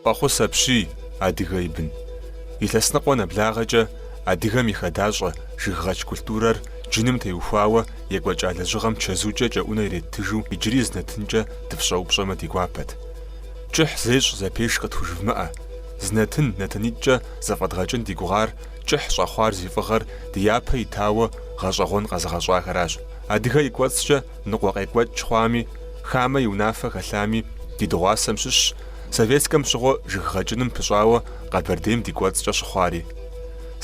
Фӏэхъус апщий, адыгэ и бын. Илъэс ныкъуэ нэблагъэкӏэ адыгэм и хадащӏэ жыггъэкӏ культурэр джыным теухуауэ екӏуэкӏа лэжьыгъэм чэзукӏэ кӏэӏунэ иреттыжу иджыри зы нэтынкӏэ дыфщӏэупщӏэмэ ди гуапэт. Кӏыхь зещӏ зэпеш къытхужывмыӏэ. Зы нэтын, нэтынитӏкӏэ зэфӏэдгъэкӏын ди гугъар кӏыхь щӏэхъуар зи фӏыгъэр ди япэ итауэ гъэщӏэгъуэн къэзыгъэщӏахэращ. Адыгэ и кӏуэцӏкӏэ ныкъуэкъекӏуэкӏ хъуами, хамэ и унафэ хэлъами, ди дыгъуасэм щыщщ, советскэм щыгъуэ жыг гъэкӏыным пыщӏауэ Къэбэрдейм ди кӏуэцӏкӏэ щыхъуари.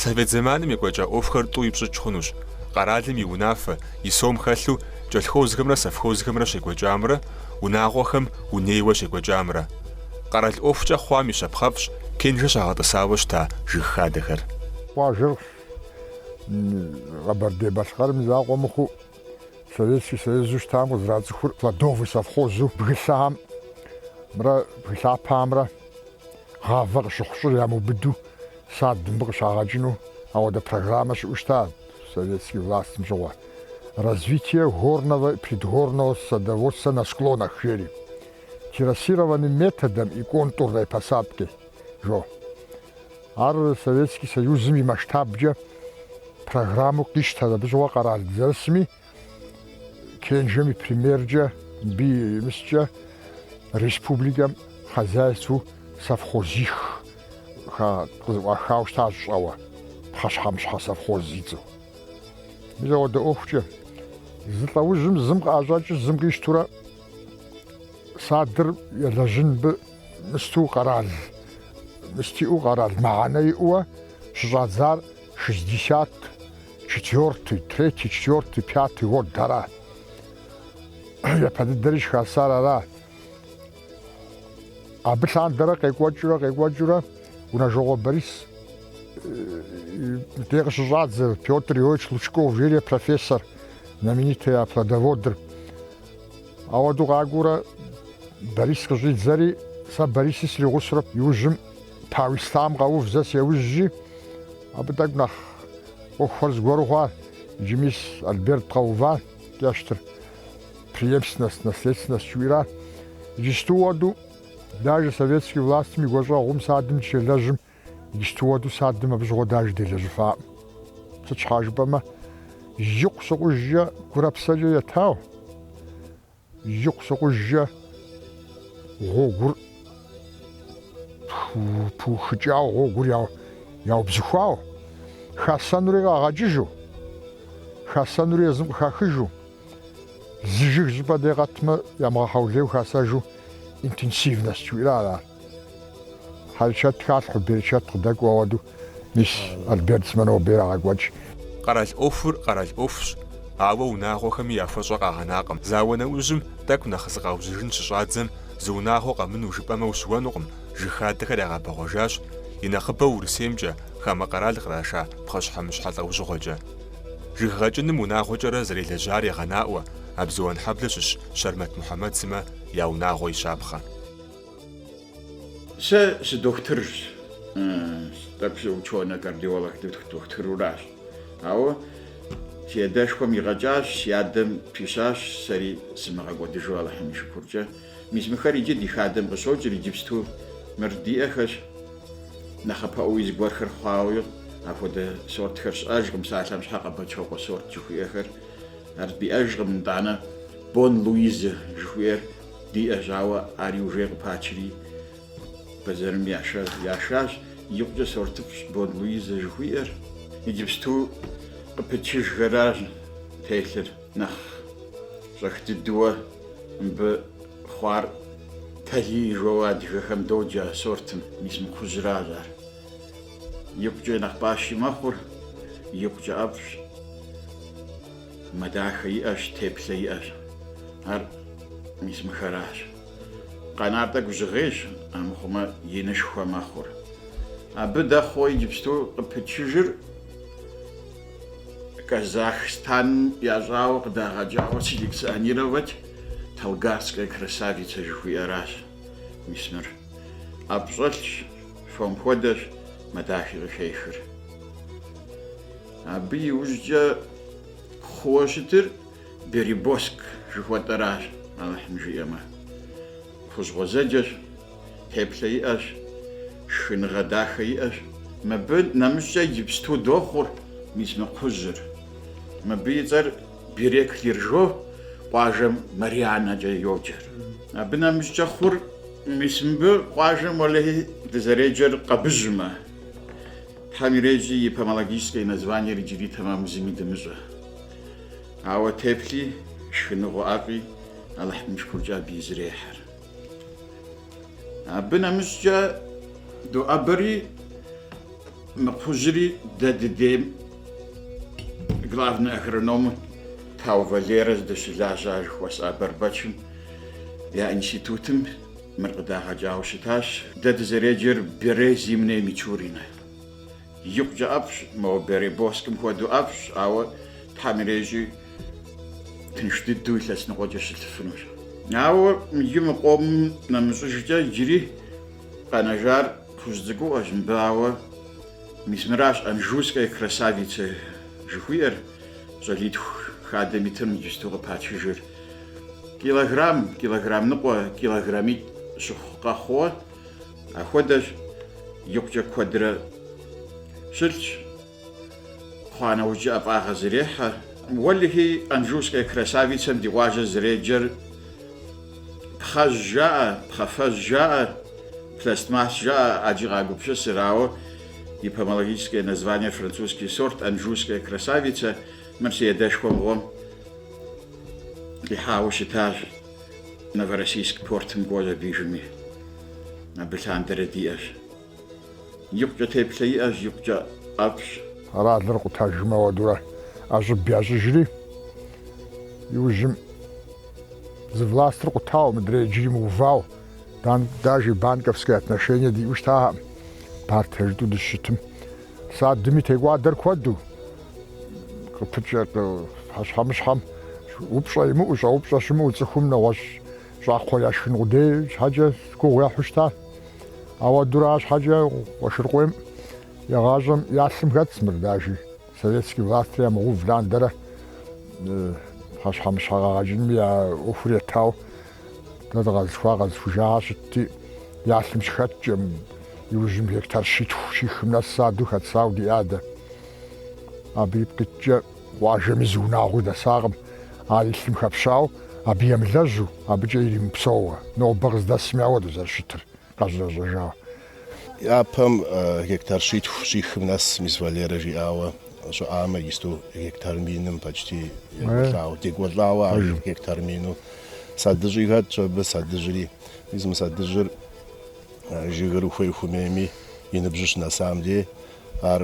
Совет зэманым екӏуэкӏа ӏуэхухэр тӏу ипщӏыкӏ хъунущ, къэралым и унафэ, и сом хэлъу кӏэлъхозхэмрэ совхозхэмрэ щекӏуэкӏамрэ, унагъуэхэм унейуэ щекӏуэкӏамрэ. Къэрал ӏуэхукӏэ хъуам и щапхъэфӏщ Кенжэ щагъэтӏысауэ щыта жыг хадэхэр. Къуажэр Къэбэрдей-Балъкъэрым и закъуэ мыхъуу, Советский Союзу щытам къызэрацӏыхур плодовый совхозу бгылъэхэмрэ бгы лъапэхэмрэ гъавэ къыщыхъу щӏыр ямыубыду сад мыбы къыщагъэкӏыну ауэдэ программэ щыӏэу щыта советский властым щыгъуэ. Развитие горного и предгорного садоводства на склонах жери. Террасированным методом и контурной посадкой жо. Ар Советский Союзым и масштабкӏэ программэу къищтэт абы щыгъуэ къэрал дызэрысми, Кенжэм и примеркӏэ, мыбы и мыскӏэ республикэм хозяйству совхозих къызэӏуахауэ щытащ щӏэуэ, пхъэщхьэмыщхьэ совхоз и цӏэу. Мис ауэдэ ӏуэхукӏэ зы лӏэужьым зым къыӏэщӏэкӏыр зым къищтурэ садыр елэжьын мыбы мысту къэрал мыст иӏэу къэрал мыхьэнэ иӏэуэ щыщӏадзар 64-й, третий, четвертый, пятый год ара. Япэ дыдэри щыхасар ара. Абы лъандэрэ къекӏуэкӏыурэ къекӏуэкӏыурэ Унэжокъуэ Борис дей къыщыщӏадзэ Петр Иович Лучков жери профессор, знаменитый а плодоводыр. Ауэдэу къакӏуэурэ Борис къыщӏидзэри, сэ Бориси сригъусэурэ иужьым Тау Ислъам къэув зэ си яужьи, абы тӏэкӏу нэхъ ӏуэхухэр зыгуэру хъуа. Иджы мис Альберт къэува кӏэщтыр. Преемственность, наследственность жыхуиӏэра. Иджысту уэду, даже советский властым и гуащӏэгъум садым дыщелэжьым, иджысту уэду садым абы щыгъуэ даже делэжьыфаӏым. Сыт щхьа жыпӏэмэ, икъу сыкъужкӏэ гурэ псэкӏэ етау, икъу сыкъужкӏэ гъуэгур пыухыкӏауэ, гъуэгур яубзыхуауэ, хасэнури къагъэкӏыжу, хасэнури езым къыхахыжу, зы жыг щӏыпӏэ дей къэтмэ, ямыгъэхьэулейуэ хасэжу интенсивность жыхуиӏэр ара. Хьэрычэт халъхьэу, берычэт къыдэкӏуэу ауэдэу, мис Альберт сымэ нобэ ирагъэкӏуэкӏ. Къэрал ӏуэхур къэрал ӏуэхущ, ауэ унагъуэхэми яхуэщӏэ къагъэнакъым. Зауэ нэужьым тӏэкӏу нэхъ зыкъаужьыжын щыщӏадзэм, зы унагъуэ къэмыну жыпӏэмэ ущыуэнукъым, жыг хадэхэр ягъэбэгъуэжащ, и нэхъыбэу Урысеймкӏэ, хамэ къэрал къраша пхъэщхьэмыщхьэ лӏэужьыгъуэкӏэ. Жыг гъэкӏыным унагъуэкӏэрэ зэрелэжьар егъэнаӏуэ Абзуанхьэблэ щыщ Щэрмэт Мухьэмэд сымэ я унагъуэ и щапхъэ. Сэ сыдохутырщ, тӏэкӏу сыучёнэ кардиолог дохутыруращ. Ауэ си адэшхуэм игъэкӏащ, си адэм пищащ, сэри сымыгъэкӏуэдыжу Алыхьым и шыкуркӏэ. Мис мыхэр иджы ди хадэм къыщокӏыр, иджыпсту мыр диӏэхэщ. Нэхъапэӏуэуи зыгуэрхэр хъуауи апхуэдэ сортхэр щыӏэжкъым, псалъэм щхьэ Къэбэчокъуэ сорт жыхуиӏэхэр ар диӏэжкъым, нтӏанэ Бон Луизэ жыхуиӏэр диӏэщ, ауэ ари уже къыпачри бэзэрым яшащ. Икъукӏэ сортыфӏщ Бон Луизэ жыхуиӏэр. Иджыпсту къыпытчыжхэращ телъыр нэхъ щӏэх дыдэуэ мыбы хъуар Талий жоуэ адыгэхэм доджэ а сортым, мис мы кхъужьыращ ар. Икъукӏэ нэхъ пӏащи мэхъур, икъукӏэ ӏэфӏщ. Мэ дахэ иӏэщ, теплъэ иӏэщ. Ар мис мыхэращ. Къэнар тӏэкӏу жьыгъейщ, амыхъумэ инышхуэ мэхъур. Абы дэхъуэ иджыпсту къыпытчыжыр Казахстаным ящӏауэ къыдагъэкӏауэ селекционировать Талгарская красавица жыхуиӏэращ. Мис мыр. ӏэфӏ щӏэлъщ, фом хуэдэщ, мэ дахи къыхехыр. Абы иужькӏэ хъууэ щытыр Берибоск жыхуэтӏэращ, Алыхьым жиӏэмэ. Кхъужь гъуэзэджэщ, теплъэ иӏэщ. шхыныгъэ дахэ иӏэщ. Мыбы нэмыщӏкӏэ иджыпсту дохъур мис мы кхъужьыр. Мыбы и цӏэр Берек Лиржо, къуажэм Марианэкӏэ йоджэр. Абы нэмыщӏкӏэ хъур мис мыбы къуажэм уэлэхьи дызэреджэр къэбыжьмэ. Тхьэм ирещӏи и помологическое названиер иджыри тэмэму зыми дымыщӏэ. Ауэ теплъи, шхыныгъуэ ӏэфӏи Алыхьым и шыкуркӏэ абыи зэрехьэр. Абы нэмыщӏкӏэ доӏэбэри мы кхъужьри дэ дыдейм главный агроному Тау Валерэ здэщылажьа жыхуэсӏа Бэрбэчым я институтым мыр къыдагъэкӏауэ щытащ. Дэ дызэреджэр Бере зимнее Мичуринэ. Икъукӏэ ӏэфӏщ, моуэ Бере Боскым хуэдэу ӏэфӏщ, ауэ Тхьэм ирещӏи тынш дыдэу илъэс ныкъуэкӏэ щылъыфынущ. Ауэ иджы мы къомым нэмыщӏыжкӏэ иджыри къэнэжар кхъужь цӏыкӏуӏуэщ мыбы, ауэ мис мыращ Анжуйская красавица жыхуиӏэр, щӏалитху хадэм итым иджысту къыпачыжыр. Килограмм, килограмм ныкъуэ, килограммитӏ щыхъу къэхъууэ Ахуэдэщ, икъукӏэ куэдрэ щылъщ, хъуа нэужькӏэ ӏэфӏагъэ зэрехьэ. Уэлэхьи, Анжуйская красавицэм ди къуажэ зэреджэр пхъэжь жаӏэ, пхъэфэжь жаӏэ, пластмасс жаӏэ, ӏэджи къагупсысыр, ауэ и помологическое название французский сорт Анжуйская красавица, мыр си адэшхуэ мыгъуэм къихьауэ щытащ. Новороссийск портым кӏуэщ абдежми, абы лъандэрэ диӏэщ. Икъукӏэ теплъэ иӏэщ, икъукӏэ ӏэфӏщ. Къэралыр къутэжмэ ауэдурэ ӏэщӏыб ящӏыжри, иужьым зы властыр къутауэ, мыдрей иджыри мыувауэ, даже банковское отношение диӏэу щытахэкъым, партэ жытӏэу дыщытым. Садми текӏуадэр куэду, къыпыкӏэ пхъэщхьэмыщхьэм упщӏэ имыӏэу, щӏэупщӏэ щымыӏэу цӏыхум нэгъуэщӏ щӏакхъуэ яшхын къудей щхьэкӏэ гугъу ехьу щыта. Ауэдурэ арщхьэкӏэ Къуэшыркъуейм егъащӏэм я лъым хэтщ мыр даже советский властыр ямыгъэув лъандэрэ пхъэщхьэмыщхьэ къэгъэкӏынми я ӏуэхур етауэ Дэ дыкъэзылъхуа къэзылъхужахэр щытти, я лъым щыхэткӏэ, иужьым гектар щитху, щихым нэс саду хэтсауэ диӏа дэ. Абы ипкъ иткӏэ къуажэми зы унагъуи дэсакъым, ар и лъым хэпщауэ, абы емылэжьу, абыкӏэ иримыпсэууэ. Нобэ къыздэсми ауэдэу зэрыщытыр къэщӏэрэщӏэжауэ. Япэм гектар щитху, щихым нэс, мис Валерэ жиӏауэ, щыӏамэ, иджысту гектар миным почти екӏуэлӏауэ, декӏуэлӏауэ ар гектар мину. Садыщӏи хэтщ абы, садыжьри. Мис мы садыжьыр жыгыр ухуей-ухуэмейми, и ныбжьыр щынэсам дей, ар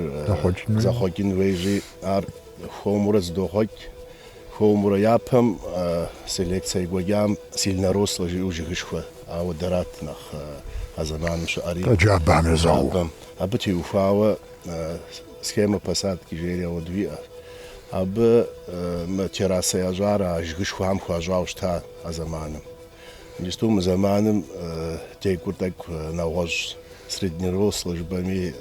зэхъуэкӏын хуейщи, ар хуэмурэ зыдохъуэкӏ. Хуэмурэ япэм селекцэ екӏуэкӏам сильнорослэ жиӏэу жыгышхуэ, ауэ дэрат нэхъ а зэманым щыӏэри. Джабэм езэгъыу. Абы теухуауэ схема посадки жери ауэдэу иӏэщ. Абы мы террасэ ящӏар а жыгышхуэхэм хуащӏауэ щыта а зэманым. Иджысту мы зэманым декӏур тӏэкӏу нэгъуэщӏ среднерослэ жыпӏэми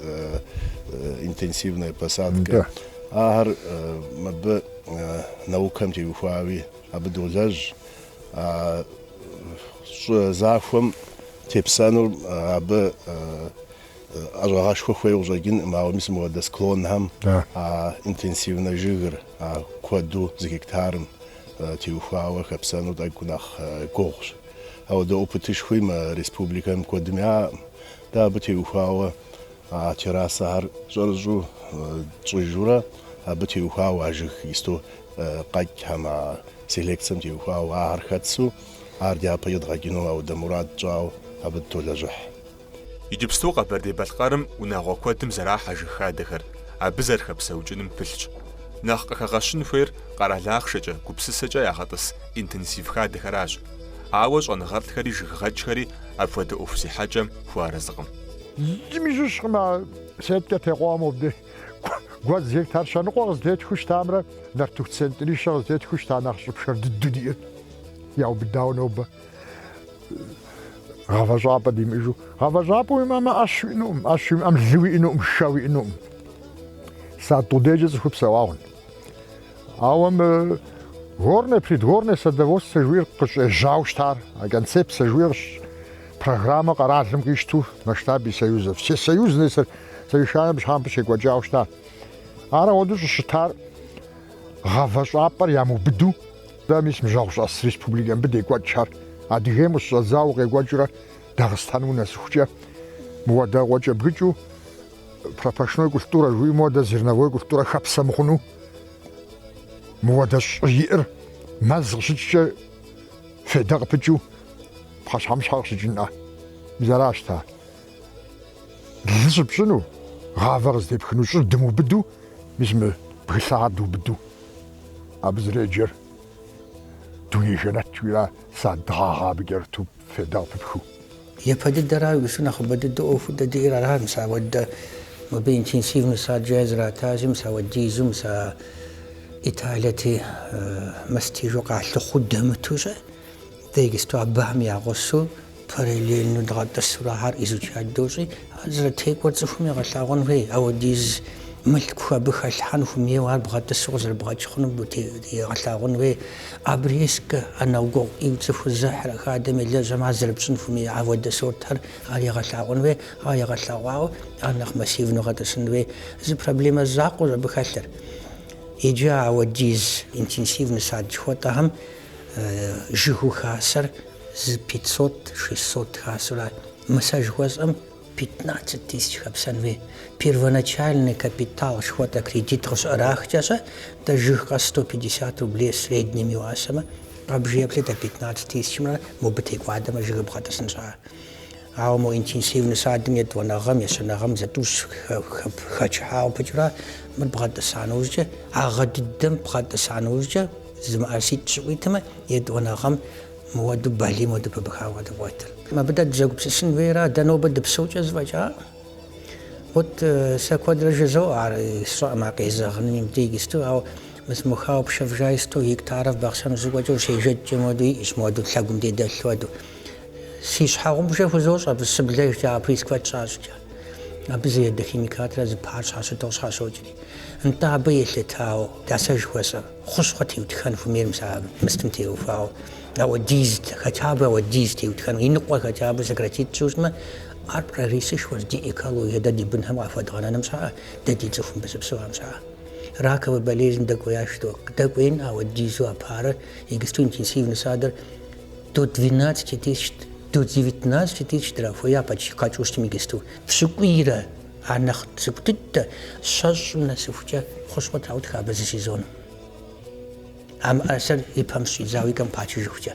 интенсивная посадка. Ахэр мыбы наукэм теухуауи абы долэжь. А щӏы захуэм тепсэнур абы ӏэщӏагъэшхуэ хуейуэ къыщӏэкӏынкъым, ауэ мис мыуэдэ склонхэм а интенсивнэ жыгыр а куэду зы гектарым теухуауэ хэпсэну тӏэкӏу нэхъ гугъущ. Ауэдэ опытышхуи мы республикэм куэдым яӏэкъым. Дэ абы теухуауэ а террасэхэр щӏэрыщӏэу тщӏыжурэ, абы теухуауэ а жыг исту къэкӏхэм, а селекцэм теухуауэ ахэр хэтсэу, ар дяпэкӏэ дгъэкӏыну ауэдэ мурад тщӏауэ абы дытолэжьыхь. Иджыпсту Къэбэрдей-Балъкъэрым унагъуэ куэдым зэрахьэ жыг хадэхэр, абы зэрыхэпсэукӏыным пылъщ. Нэхъ къыхэгъэщын хуейр къэрал ахъшэкӏэ, гупсысэкӏэ ягъэтӏыс интенсив хадэхэращ. Ауэ щӏэныгъэлӏхэри жыггъэкӏхэри апхуэдэ ӏуэху зехьэкӏэм хуэарэзыкъым. Зыми щыщкъым а сеткӏэ текъуа мобдей гуэдз гектар щэ ныкъуэ къызытетхыу щытамрэ нартыху центнерищэ къызытетхыу щыта нэхъ щӏы пшэр дыдэу диӏэр яубыдауэ нобэ. Гъавэщӏапӏэ димыӏэжу. Гъавэщӏапӏэ уимыӏэмэ, ӏэщ уиӏэнукъым, ӏэщ уимыӏэм лы уиӏэнукъым, шэ уиӏэнукъым. Сад къудейкӏэ цӏыхур псэуа хъун. Ауэ мы горное, предгорное садоводство жыхуиӏэр къыщӏежьауэ щытар, а концепцэ жыхуиӏэр. программэ къэралым къищту масштабе Союза, всесоюзный совещание щхьэ мыбы щекӏуэкӏауэ щыта. Ар ауэдэу щӏыщытар гъавэщӏапӏэр ямыубыду, дэ мис мы жьэгъущӏэс республикэ мыбы декӏуэкӏхэр, Адыгейм къыщыщӏэдзауэ укъекӏуэкӏыурэ Дагъыстаным унэсыхукӏэ, мыуэдэ къуэкӏэ-бгыкӏыу пропашной культурэ жыхуиӏэм хуэдэ зерновой культурэ хэпсэ мыхъуну, мыуэдэ щӏы иӏэр мэз къыщыкӏкӏэ фейдэ къыпыкӏыу пхъэщхьэмыщхьэ къыщыкӏынӏэ. Мис аращ щыта. Лы щыпщӏыну, гъавэ къызытепхыну щӏыр дымыубыду, мис мы бгылъэхэр дыубыду. Абы зэреджэр дуней жэнэт жыхуиӏэра сад гъагъэ абы кӏэрыту фейдэ къыпыпхыу. Япэ дыдэра иджыпсту нэхъыбэ дыдэу ӏуэхуу дэ диӏэр ара, мис ауэдэ мыбы интенсивный сад жаӏэ зратащи, мис ауэдизу, мис а Италиети мастижу къалъыхъуу дэмыту-щэ, дэ иджыпсту абыхэм я гъусэу параллельно дгъэтӏысурэ ахэр изучать дощӏи, ар зэрытекӏуэр цӏыхум егъэлъагъун хуей, ауэдиз мылъку абы хэлъхьэн хуэмейуэ ар бгъэтӏысу къызэрыбгъэкӏ хъунум егъэлъагъун хуей. Обрезкэ, а нэхъ гугъу ӏейуэ цӏыхур зэхьрэ хадэм елэжьэм ар зэрыпщӏын хуэмей ауэдэ сортхэр ар егъэлъагъун хуей, ар егъэлъэгъуауэ ар нэхъ массивнэу гъэтӏысын хуей. Зы проблемэ закъуэщ абы хэлъыр. Иджы ауэдиз интенсивный сад жыхуэтӏэхэм жыгыу хасэр зы 500, 600 хасэура. Мы сэ жыхуэсӏэм 15 тысяч хэпсэн хуей. Первоначальный капитал жыхуэтӏэ кредит къыщыӏэрахкӏэ-щэ, дэ жыг къэс 150 рублей среднем и уасэмэ, къэбжи еплъыт а 15 тысячымрэ мобы текӏуадэмэ жыгыр бгъэтӏысын щхьа. Ауэ мо интенсивный садым етӏуанэ гъэм, ещанэ гъэм зытӏущ хэчыхьауэ пыкӏыура, мыр бгъэтӏыса нэужькӏэ, а гъэ дыдэм бгъэтӏыса нэужькӏэ, зы мыӏэрыситӏ щыӏуитмэ, етӏуанэ гъэм мыуэду балийм хуэдэу пыбыхауэ къыдыбгъуэтыр. Мыбы дэ дызэгупсысын хуейра, дэ нобэ дыпсэукӏэ зэфӏэкӏакъым. Вот сэ куэдрэ жызоӏэ ар сщӏэкъым ар къезэгъынуми мыбдеж иджысту, ауэ мис мо хауэ пшэвжа 100 гектаров Бахъсэн ущыкӏуэкӏэ ущежэкӏкӏэ мыуэду иӏэщ, мыуэду лъэгум дей дэлъ хуэдэу. Си щхьэгъубжэ хузощӏ абы сыблэжкӏэ опрыск куэд щащӏкӏэ. Абы зы ядохимикатрэ зы пар щхьэщыту къыщхьэщокӏри. Нтӏэ абы елъытауэ, да сэ жыхуэсӏэр, хущхъуэ теутхэн хуэмейр мис а мыстым теухуауэ. Ауэдиз, хотя бы ауэдиз теутхэн, и ныкъуэр хотя бы сократить тщӏыу щытмэ, ар прогрессышхуэщ ди экологие дэ ди бынхэм къахуэдгъэнэным щхьэӏэ, дэ ди цӏыхум мыбы щыпсэуам щхьэӏэ. Раковый болезнь дэкӏуеяш, дэкӏуеин ауэдизу а парыр, иджысту интенсивный садыр до 12 тысяч, до 19 тысяч драхуея почти къэкӏыу щытым иджысту. Пщыкӏуийрэ, ар нэхъ цӏыкӏу дыдэ, щэщӏым нэсыхукӏэ хущхъуэ траутхэ абы зы сезоным. А мыӏэрысэр и пэм щӏидзауэ и кӏэм пачыжыхукӏэ.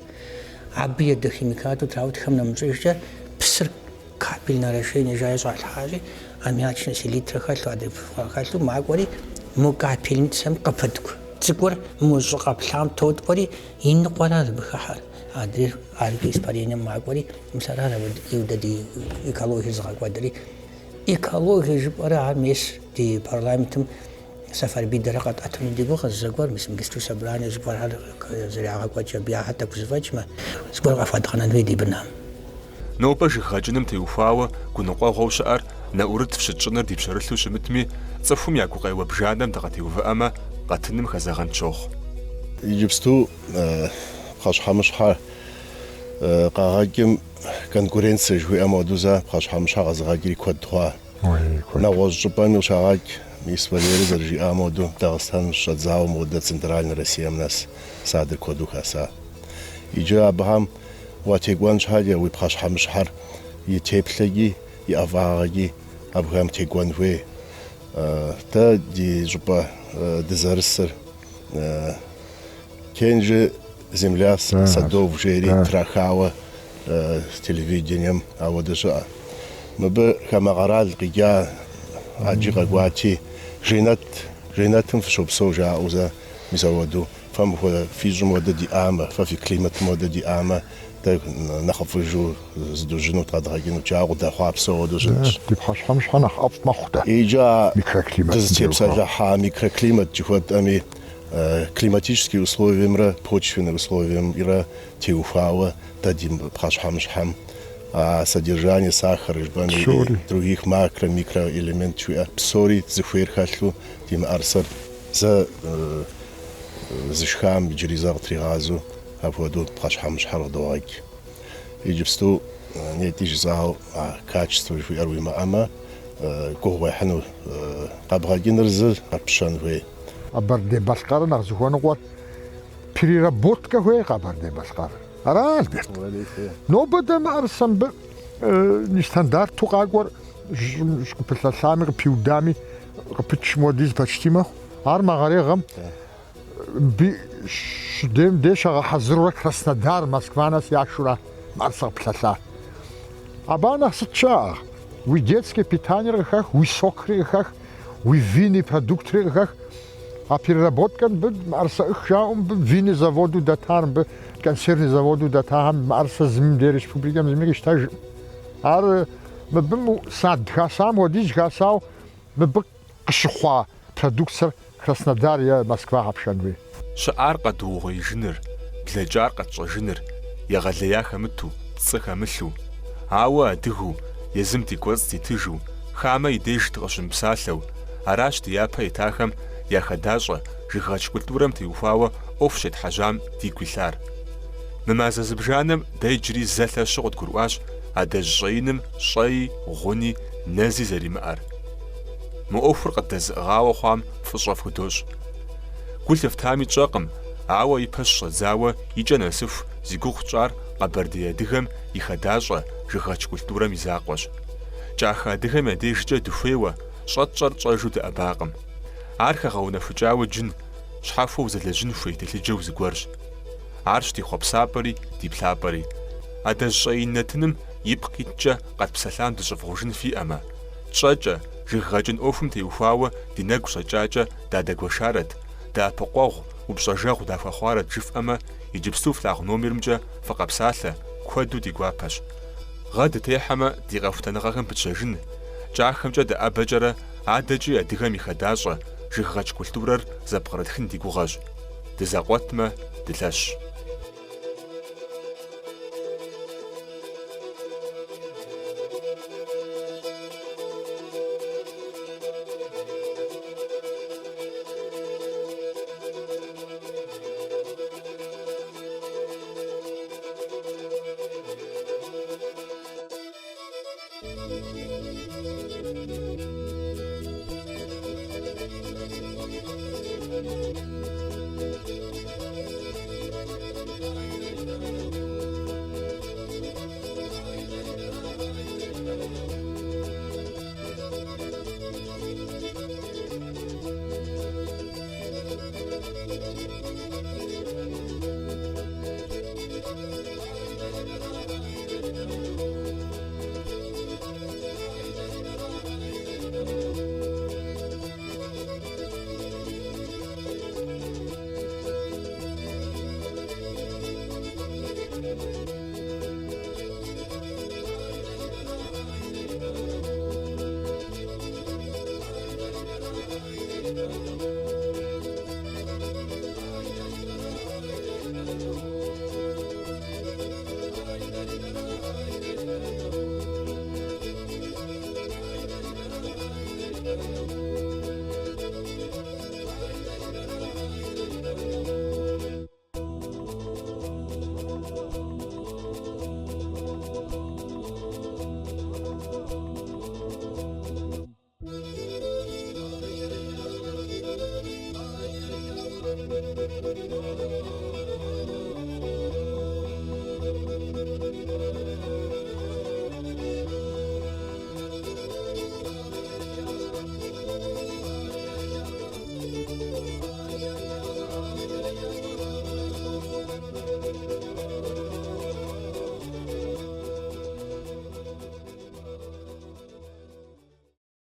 Абы ядохимикату траутхэм нэмыщӏыжкӏэ псыр капельное орошение жаӏэ щӏалъхьащи, аммиачнэ селитрэ хэлъу, адрей хэлъу макӏуэри, мо капельницэм къыпыткӏу цӏыкӏур мо щӏы къэплъам тоткӏуэри, и ныкъуэращ абы хыхьэр. Адрейр аркӏэ испарением макӏуэри, мис аращ ауэ дэ ди экологиер зыгъэкӏуэдри. Экологие жыпӏэрэ ар мес ди парламентым Сэфарбий дэрэ къэтӏэтыну ди гугъэщ зэгуэр, мис иджысту собрание зыгуэрхэр зэрагъэкӏуэкӏ абы ахэр тӏэкӏу зэфӏэкӏмэ, зыгуэр къахуэдгъэнэн хуей ди бынхэм. Нобэ жыг гъэкӏыным теухуауэ гуныкъуэгъуэу щыӏэр нэӏурыт фщытщӏыныр ди пщэрылъу щымытми, цӏыхум я гукъеуэ бжанэм дыкъытеувыӏэмэ, къэтыным хэзэгъэн тщохъу. Иджыпсту пхъэщхьэмыщхьэ къагъэкӏым конкуренцэ жыхуиӏэм хуэдэу зэ пхъэщхьэмыщхьэ къэзыгъэкӏри куэд хъуа. Нэгъуэщӏ щӏыпӏэми къыщагъэкӏ, мис Валерий зэрыжиӏам хуэдэу, Дагъыстэным щыщӏэдзауэ модэ Центральнэ Россием нэс садыр куэду хаса. Иджы абыхэм уатекӏуэн щхьэкӏэ уи пхъэщхьэмыщхьэр и теплъэкӏи, и ӏэфӏагъэкӏи абыхэм текӏуэн хуей. Дэ ди щӏыпӏэ дызэрысыр Кенжэ земля садов жери трахауэ телевидением ауэдэ щыӏэ. Мыбы хамэ къэрал къикӏа ӏэджи къэкӏуати, жэнэт, жэнэтым фыщопсэу жаӏэу зэ, мис ауэдэу, фэ мыхуэ фи щӏым хуэдэ диӏамэ, фэ фи климатым хуэдэ диӏамэ, дэ нэхъыфӏыжу зыдужьынут, къэдгъэкӏынут, жаӏэу къыдэхъуапсэу ауэдэу щытщ. Ди пхъэщхьэмыщхьэ нэхъ ӏэфӏ мэхъу дэ. Иджы а Микроклиматым теухуауэ. дызытепсэлъыхьа микроклимат жыхуэтӏэми, Климатический условиемрэ почвенный условиемрэ теухуауэ дэ ди пхъэщхьэмыщхьэм а содержание сахара жыпӏэми, Псори. других макро, микроэлемент жыхуиӏэ псори зыхуейр хэлъу ди мыӏэрысэр зэ зышхам иджыри зэ къытригъазэу апхуэдэу пхъэщхьэмыщхьэр къыдогъэкӏ. Иджыпсту Нетӏи жысӏауэ, а качество жыхуиӏэр уимыӏэмэ, гугъу уехьыну. Къэбгъэкӏыныр зы, ар пщэн хуей. Къэбэрдей-Балъкъэрыр нэхъ зыхуэныкъуэр переработкэ хуей Къэбэрдей-Балъкъэрыр. Ара, Альберт? Нобэ дэ мыӏэрысэ мыбы нестандарту къакӏуэр щӏым къыпылъэлъами, къыпиудами, къыпычым хуэдиз почти мэхъу. Ар мэгъэрей гъэм мыбы щыдейм де щагъэхьэзырурэ Краснодар, Москва нэс яшурэ мыӏэрысэ къыпылъэлъар. Абы нэхъ сыт щыӏэ? Уи детское питаниер къыхэх, уи сокри къыхэх, уи винный продуктри къыхэх. А переработкэр мыбы мыӏэрысэӏых жаӏэу мыбы винный заводу дэтар, мыбы консервный заводу дэтахэм мыӏэрысэ зыми дей республикэм зыми къищтэжкъым. Ар мыбы сад хасам хуэдиз хасауэ мыбы къыщыхъуа продукцэр Краснодар е Москва къэпшэн хуей. Щыӏар къэдуугъуеижыныр, блэкӏар къэтщӏэжыныр, егъэлея хэмыту, пцӏы хэмылъу. Ауэ адыгэу, езым ди кӏуэцӏ дитыжу, хамэ и деж дыкъыщымыпсалъэу, аращ ди япэ итахэм я хадащӏэ жыггъэкӏ культурэм теухуауэ ӏуэху щетхьэжьам дигу илъар. Мы мазэ зыбжанэм дэ иджыри зэ лъэщу къыдгурыӏуащ адэжь щӏэиным щӏэи, гъуни, нэзи зэримыӏэр. Мы ӏуэхур къыддэзыӏыгъауэ хъуам фӏыщӏэ фхудощӏ. Гу лъыфтами тщӏэкъым, ауэ ипэ щыщӏэдзауэ икӏэ нэсыху зи гугъу тщӏар къэбэрдей адыгэм и хадащӏэ жыггъэкӏ культурэм и закъуэщ. Кӏахэ адыгэм я дежкӏэ дыхуейуэ, щӏэтщӏэр тщӏэжу дыӏэбакъым. Ар хэгъэунэхукӏауэ джын, щхьэхуэу зэлэжьын хуей телъыджэу зыгуэрщ. Арщ ди хъуэпсапӏэри ди плъапӏэри. Адэжь щӏэин нэтыным ипкъ иткӏэ къэтпсэлъам дыщӏывгъужын фиӏэмэ, тщӏэкӏэ, жыг гъэкӏын ӏуэхум теухуауэ ди нэгу щӏэкӏакӏэ дадэгуэшарэт, дэӏэпыкъуэгъу, упщӏэжэгъу дахуэхъуарэт жыфӏэмэ, иджыпсту флъагъу номерымкӏэ фыкъэпсалъэ, куэду ди гуапэщ. Гъэ дытехьэмэ, ди къэхутэныгъэхэм пытщэжын, кӏахэмкӏэ дыӏэбэкӏэрэ адэкӏи адыгэм и хадащӏэ, жыггъэкӏ культурэр зэпкърытхын ди гугъэщ. Дызэкъуэтмэ, дылъэщщ.